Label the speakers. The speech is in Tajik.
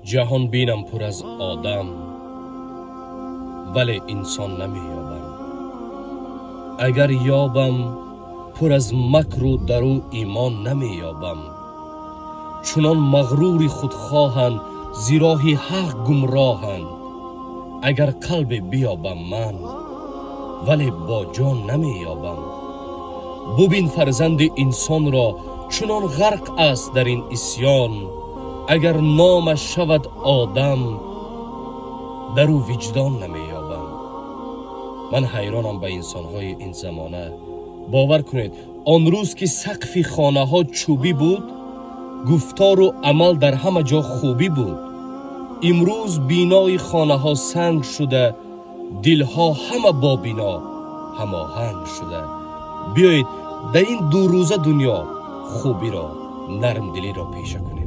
Speaker 1: Ҷаҳон бинам пур аз одам, вале инсон намеёбам. Агар ёбам, пур аз макру дар ӯ имон намеёбам. Чунон мағрури худхоҳанд, зи роҳи ҳақ гумроҳанд. Агар қалбе биёбам ман, вале бо ҷон намеёбам. Бубин фарзанди инсонро, чунон ғарқ аст дар ин исён. Агар номаш шавад одам, дар ӯ виҷдон намеёбам. Ман ҳайронам ба инсонҳои ин замона. Бовар кунед, он рӯз ки сақфи хонаҳо чӯбӣ буд, гуфтору амал дар ҳама ҷо хубӣ буд. Имрӯз бинои хонаҳо санг шуда, дилҳо ҳама бо бино ҳамоҳанг шуда. Биёед, дар ин дурӯза дунё хубиро, нармдилиро пеша кунем.